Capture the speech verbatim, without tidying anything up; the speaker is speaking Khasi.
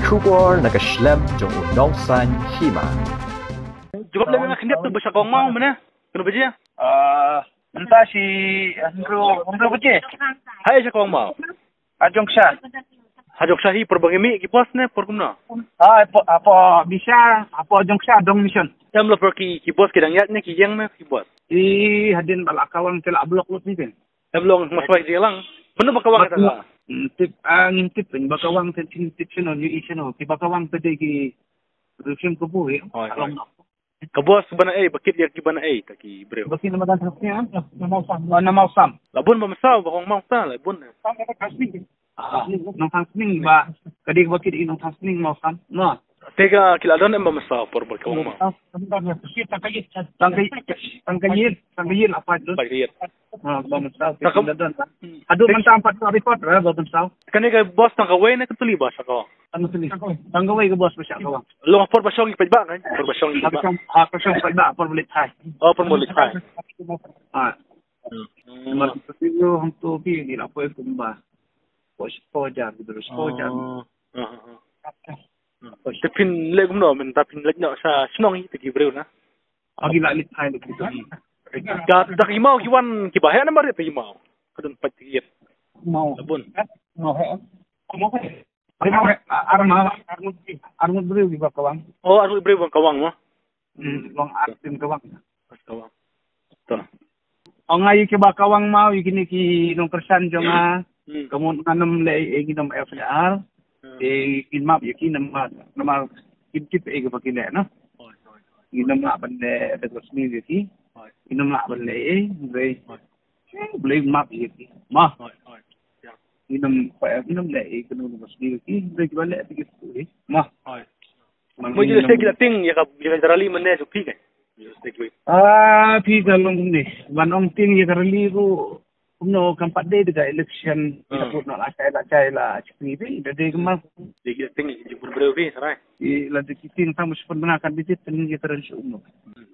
Khubor na ka shlem jong u nongsan hima. Jubab le nga khyndiat tu ba sha kong mau mane. Kano baje? Ah, mynta shi hynriew, hynriew baje. Hai sha kong mau. Ajong sha. Ajong sha hi por ba ngi mih ki bos ne por kumno? Ah, apo, apo bisa, apo ajong sha dong mission. Em la por ki, ki bos ki dang ïaid ne ki ïeng ne ki bos. Ki hadien ba la kawang te la block lut ni pen. Em long mas wai lang. Mano ba kawang ta? Hmm, tip, ah, ngin tip pen ba kawang te, tin tip sino, yu i sino. Ki ba kawang te de ki rusim ko bu, eh. Oi, oi. Ka bos ba na ei, ba kit ïa ki ba na ei, ta ki briew. Ba kit na madan thang sning, ah? Na mau sam. Oh, na mau sam. La bun ba masa, ba kong mau ta, la bun. Ah, nongthang sning ba, ka dei ba kit i nongthang sning mau sam. No. Te ka ki la don em ba masa por ba kong mau. Ah, tang ka ïit, tang ka ïit, tang ka ïit, apa don? Apa ïit. Ah, ba masa, ta ka don. Hmm. Haduh mynta empat hari pot, eh, ba masa. Kane ka bos tang kawei ne ka tuli ba sha ka? Tang kawei. Tang kawei ka bos ba sha kawang. Long por ba shong i paidbah kan? Por ba shong i paidbah. Ha, por shong paidbah, por ba leit thai. Oh, por ba leit thai. Ha. Hmm. Mar tu hang tu pi ni la poi kumba. Por shong jar, gitu, shong jar. Oh. Ah, ah, ah. Te phin leh kumno, mynta phin leit noh sha shnong hi te ki briew na. Agi la leit thai leit gitu. Ka, da ki mau ki wan ki ba heh namar te ki mau. Ka don pat ki ïet. Mau. La bun. Mau heh. Mau heh. Ar mau, ar mau, ar mau briew ki ba kawang. Oh, ar mau briew ba kawang mo. Hmm, long ar tin kawang. Kawang. To. Ong ai ki ba kawang mau, ïa kine ki nongkyrshan jong nga. Hmm. Ka mut ngan ym leh ei, ei, ngin ym F I R. Hmm. Ei, ngin map ïa ki namar, namar kim tip ei kaba ki leh, no? Oi, oi, oi. Ngin ym lah ban leh da ka sniew ïa ki. Oi. Ngin ym lah ban leh ei, ei, hynrei. Oi. Blei map ïa ki. Mo. Oi, oi. Ya. Ngin ym, ngin ym leh ei kano kano ka sniew ïa ki, hynrei kiba leh te ki sniew ei. Mo. Oi. Mo, ju leh ki la tieng ïa ka, ïa ka rally mynne jong phi ka. Ah, phi ka long kumne. Ban ong tieng ïa ka rally ruh kumno kam pat dei da ka election. Ah. Ka vote noh la shai la shai la shakri phi da dei kumno. Dei ki la tieng ïa ki briew phi, sarai. Ïa la dei ki tieng tang ba shiphew bnai kan dei tieng ïa ka rally shu kumno. Hmm.